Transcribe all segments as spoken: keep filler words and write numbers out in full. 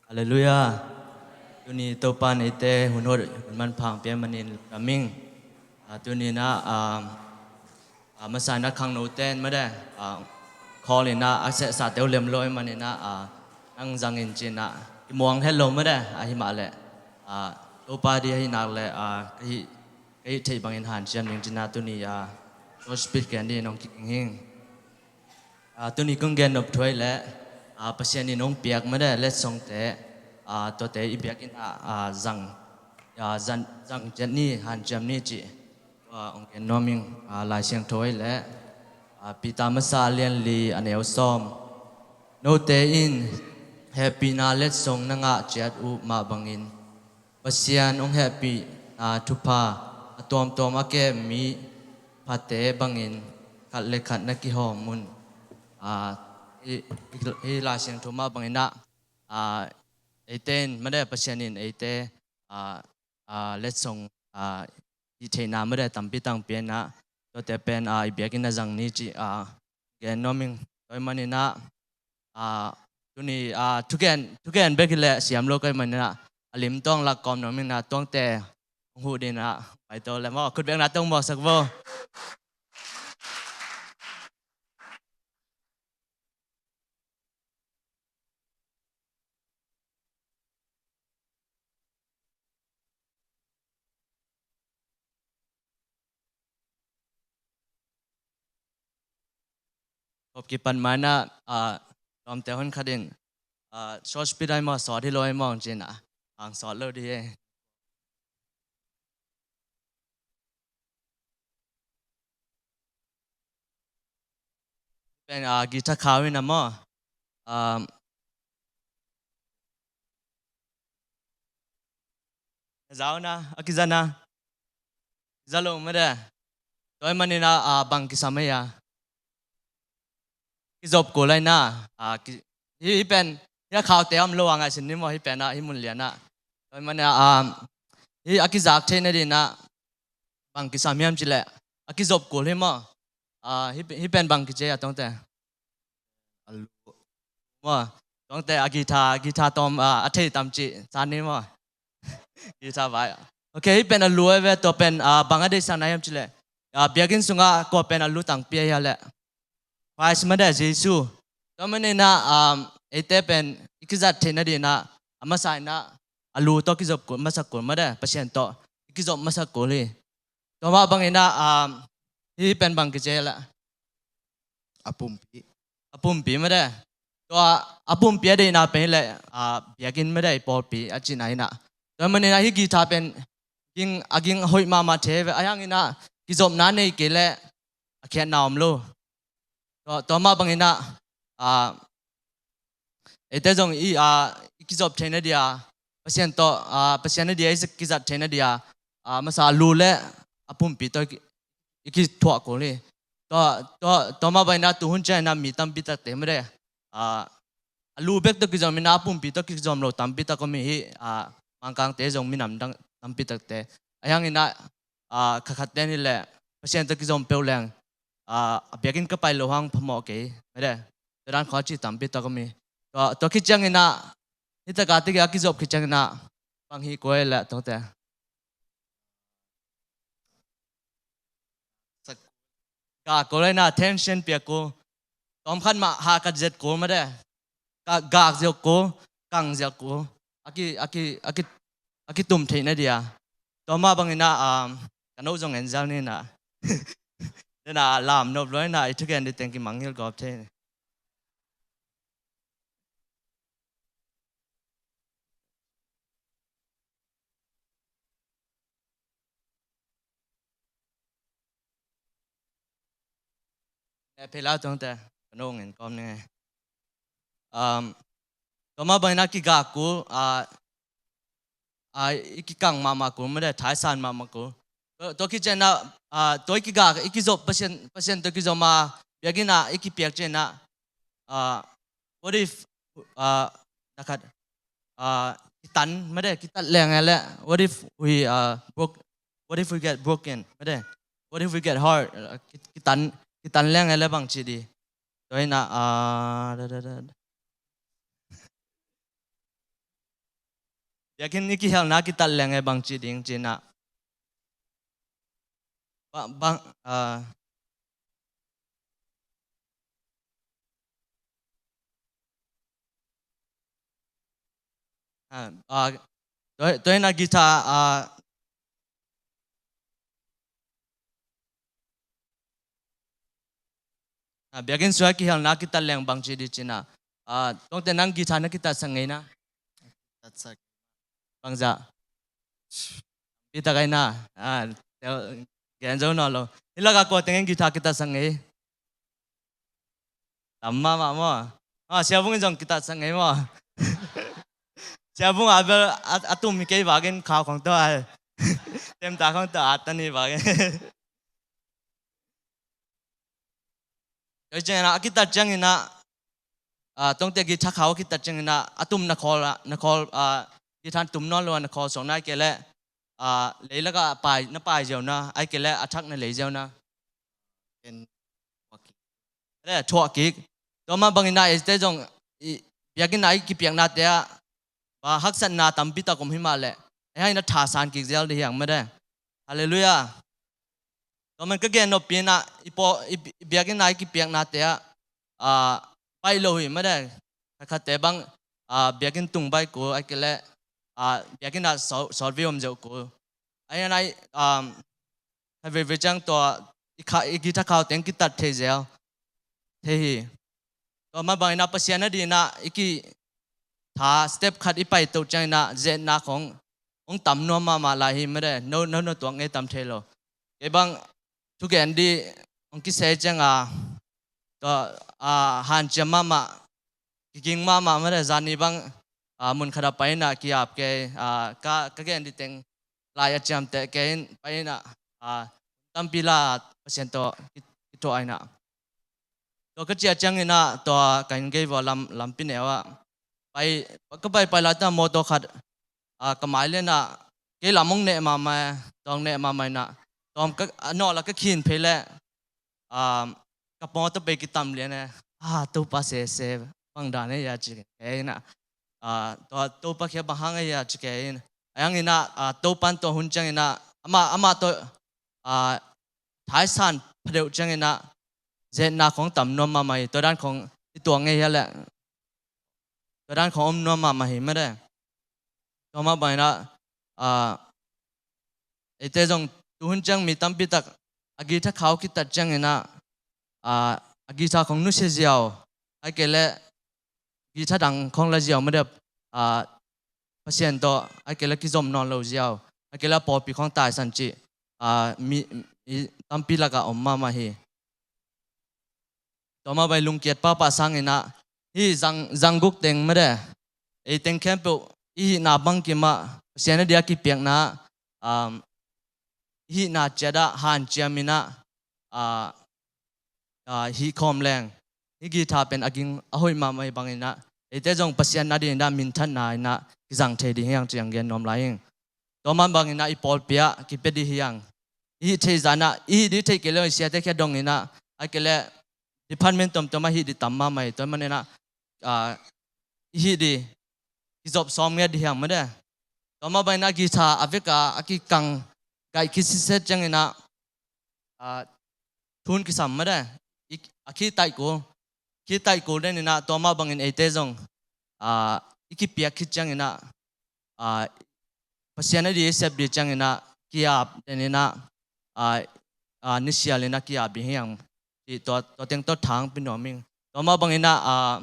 Halleluiah. Tuni Topa in eite hun hot hun manpha hong pia manin lungdam ing. Ah, tuni in ah, ah, ah, masa in ah khangnote in mate, ah, call in ah a sehsate uh lem lo ahih manin ah, ah, nang zang in ci in ah kimuang het lo mate, ahih mah leh, ah, Topa deih ahih nak leh, ah, ka hih, ka hih theih bangin hanciam ning ci in ah tuni, ah, short speech gen dingin hong kiging hi ing. Ah, tuni kong gen nop thu ahih leh, ah, Pasian in hong piak mate letsongte, ah, tuate i biakinn ah, ah, zang, ah, zang, zang ciat ni, hanciam ni cih, ah, hong gen nuam ing. Ah, Lai Siangtho ahih leh, ah, Peter masa a lian li a neu sawm. Note in hehpihna letsong na ngah ciat uh mah bangin Pasian hong hehpihna thupha a tuamtuam a kem miphate bangin khat le khat na kihawm un. Ah, hih, hih, hih Lai Siangtho mah bangin ah, ah, eite in mate Pasian in eite, ah, ah, letsong, ah, hih theihna mate tampi tang pia in ah, tuate pen, ah, i biakinn ah zang ni cih, ah, gen nuam ing. Tua ahih manin ah, ah, tuni, ah, thugen, thugen bek hi leh siam lo ka hih manin ah, a lim tawh hong lak kawm nuam ing in ah, tuangte hong huh dingin ah, pai to le maw, khut bekna tawh hong muaksak vo. Kop kipan ma in ah, ah, lawmte hun khat in, ah, short speech ai maw, sawt hi lo ai maw ci in ah, hong sawt lo ding hi. Pen, ah, guitar khau in ah maw. Um, na za uh na, a kiza na. Kiza lo mate. Tua ahih manin ah, ah, bang kisam ei a. Kizop kul lai na, ah, ki, hih, hih pen, hih a khaute a om lo a ngaihsun ni maw, hih pen ah, hih mun lian ah. Tua ahih manin ah, ah, hih a kizak theihna dingin ah, bang kisam hiam cih leh, a kizop kul hi maw. Ah, hih, hih pen bang kici a tuangte. A lu. Maw, tuangte a guitar, guitar tawm, ah, a thei tam cih, san ni maw. Guitar vai. Ok, hih pen a lu ei ve, tua pen, ah, bang a deihsakna hiam cih leh. Ah, biakinn sungah kua pen a lu tangpi a hia leh. Christ mate, Jesu. Tua manin ah, um, eite pen i kizat theihna dingin ah, a masa in ah, a lu tawh kizop kul, masak kul mate, Pasian tawh i kizop masak kul hi. Tua mah bangin ah, um, hih pen bang kici leh. A pumpi. A pumpi mate. Tua a pumpi a deihna pen hi leh, ah, biakinn mate, pawlpi a cihna hi in ah. Tua manin ah hih guitar pen ging, a ging hoih mahmah thei ve, ahih hangin ah kizopna nei kei leh a khiatna om lo. Tua, tua mah bangin ah, ah, eite zong i, ah, i kizop theihna dia, Pasian tawh, ah, Pasian a dia i kizat theihna dia, ah, masa a lu le a pumpi tawh i ki, i kithuah kul hi. Tua, tua, tua mah bangin ah tuhun ciangin ah mi tampi takte mate, ah, a lu bek tawh kizom in ah a pumpi tawh kizom lo tampi tak om hi. Ah, Mangkangte zong minam dang tampi takte. Ahih hangin ah, ah, khat khatte in hi leh Pasian tawh kizom peuh leng, ah, a biakinn ka pai loh hang phamawh kei mate. Tua dan khawng a ci tampi tak om hi. Tua, tua khit ciangin ah, hih tak a tiki a kizop khit ciangin ah, bang hi kul ei leh tuangte. Gak kul lai na, tension piak kul. Tawm khat mah hahkat zet kul mate. Gak, gak ziau kul, kang ziau kul. A ki, a ki, a ki, a kitum theihna dia. Tua mah bangin ah, um, ka no zong en ziau ni na. Dena lam nop lua na, i thugen ding teng kimangngilh gawp thei. Eh, phei lau tuangte, ka no ngen kawm ni ngei. Um, tua mah bangin ah kigak kul, ah, ah, i kikang mahmah kul mate, thaisan mahmah kul. Tua, tua khit ciangin ah, ah, tua i kigak, i kizop Pasian, Pasian tawh kizom a, biakinn ah i kipiak ciangin ah, ah, what if, ah, na khat, ah, kitan mate, kitat leng ei leh, what if we, ah, broke, what if we get broken mate, what if we get hurt, ah, ki, kitan, kitan leng ei leh bang ci ding. Tua hi in ah, ah, da, da, da. Biakinn i kihelna kitat leng e bang ci ding ci-in ah. Bang, bang, ah, ah, ah, tua, tua in ah guitar, ah, ah, biakinn sung a kihelna kitat leng bang ci ding ci-in ah. Ah, Tongte nang guitar na kitatsak ngei na. Tatsak. Bangzah. Pi tak ai na. Ah, tel, gen zo nawn lo. Hih lak ah kua teng in guitar kitatsak ngei? Tam mahmah maw. Ah, Sia Vung in zong kitatsak ngei maw? Sia Vung a bel a, a tum hi kei vak in khau khong tawh a, temta khong tawh a tan hi vak in. Tua ciangin ah, a kitat ciangin ah, ah, Tongte guitar khau a kitat ciangin ah, a tum na khawl ah, na khawl, ah, guitar tum nawn lo ah na khawl suak na, ahih kei leh, ah, lei lak ah pai, na pai ziau na, ahih kei leh a thak na lei ziau na. En, thuak kik. Thuak kik. Tua mah bangin ah eite zong, i, biakinn ah i kipiaknate ah, ah, haksatna tampi tak om hi mah leh, ei hang in ah thasan kik zel ding hi hang mah de. Halleluiah. Tua man ka gen nop pi in ah, i paw, i, i biakinn ah i kipiaknate ah, ah, baih lo hi mah de. Khatkhatte bang, ah, biakinn tung baih kul, ahih kei leh, ah, biakinn ah saw, sawtvei om ziau kul. Ahih hang in ah, um, khat veivei ciang tua i kha, i guitar khau teng kitat thei zel thei hi. Tua mah bangin ah Pasian adingin ah i kitha step khat i pai toh ciangin ah zetna khong hong tam nuam mahmah lai hi mah de. No, no, no tuak ngei tam thei lo. Kei bang thugen ding hong kisai ciang a, tua, ah, hanciam mahmah, kiging mahmah mah de. Zani bang, ah, mun khat ah pai in ah ki-ap kei, ah, ka, ka gen ding teng lai a ciamteh kei in pai in ah, ah, tampi la Pasian tawh ki, kithuah in ah. Tua ka ciah ciangin ah, tua ka inn gei vua lam, lampi neu ah pai, ka pai pai lai ta mawtaw khat, ah, ka mai lian ah, kei lam hong neh mahmah, tua hong neh mahmah in ah, tua ka, a nawh la ka khin phei leh, ah, ka mawtaw pei kitam lian e. Ah, Topa sese, bang dan e ia ci kei in ah. Ah, tua Topa khia bang hang e ia ci kei in. Ahih hangin ah, ah, Topa in tua hun ciangin ah, amah, amah tawh, ah, thaisan phadeuh ciangin ah, zetna khong tam nuam mahmah hi, tua dan khong i tuak ngei hia leh, tua dan khong om nuam mahmah hi mah de. Tua mah bangin ah, ah, eite zong tuhun ciang mi tampi tak a guitar khau kitat ciangin ah, ah, a guitar khong nusia ziau, ahih kei leh guitar dang khong la ziau mah de, ah, Pasian tawh, ahih kei leh kizom nawn lo ziau, ahih kei leh pawlpi khong taisan cih, ah, mi, mi tampi lak ah om mahmah hi. Tua mah bangin lungkiat pahpah sangin ah, hih zang, zang guk teng mah de, ei teng khempeuh i hihna bangkim ah Pasian ading a kipiakna, um, i hihna ciat ah hanciam in ah, ah, ah, hih khawm leng, hih guitar pen a ging a hoih mahmah hi bangin ah, eite zong Pasian adingin ah minthanna in ah kizang thei ding hi hang ci-in gen nuam lai ing. Tua mah bangin ah i pawlpi ah kipia ding hi hang. I hih theih zah in ah, i hih ding theih kei leh i siate khia dong in ah, ahih kei leh department tuamtuam ah hih ding tam mahmah hi. Tua manin ah, ah, i hih ding kizop sawm ngiat ding hi hang mah de. Tua mah bangin ah guitar a vek a, a kikang gaih khit sitset ciangin ah, ah, thun kisam mah de. I, a khi taih kul, khi taih kul den in ah, tua mah bangin eite zong, ah, i kipiak khit ciangin ah, ah, Pasian ading i sep ding ciangin ah, ki-ap den in ah, ah, ah, nisial in ah ki-ap ding hi hang. Cih tua, tua teng tawh thang pia nuam ing. Tua mah bangin ah, ah,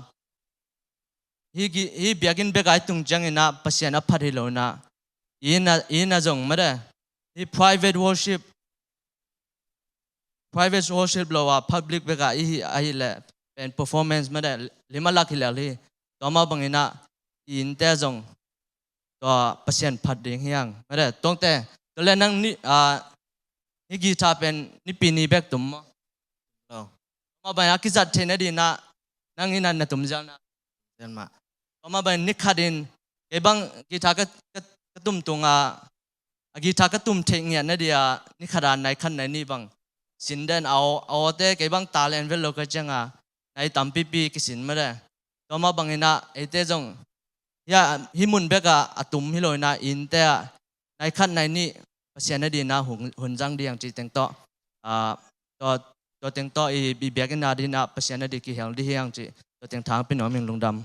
hih gi, hih biakinn bek ah i tung ciangin ah Pasian a phat hi lo in ah, i inn ah, i inn ah zong mah de, hih private worship, private worship lo ah public bek ah i hih, ahih leh pen performance mah de, lim a lak hi lel hi. Tua mah bangin ah i innte zong tua Pasian phat ding hi hang mah de. Tongte, tua leh nang ni, ah, hih guitar pen nipi ni bek tum maw? Lo. Tua mah bangin ah kizat theih nadingin ah nang in ah na tum ziau na? Ziau mah. Tua mah bangin ni khat in, kei bang guitar ka, ka, ka tum tung ah, a guitar ka tum theih ngiat nading ah ni khat ah nai khat nai nih bang sin den a, a, awte kei bang talent vet lo ka ciang ah nai tampipi kisin mah de. Tua mah bangin ah eite zong Hih mun bekah a tum hi lo inah innte ah nai khat nai nih Pasian a dinah hun zang ding cih teng tawh, tua teng tawh i biakinn a dinah Pasian a di kihel ding hi hang cih tua teng thangpi nuam ing. Lungdam.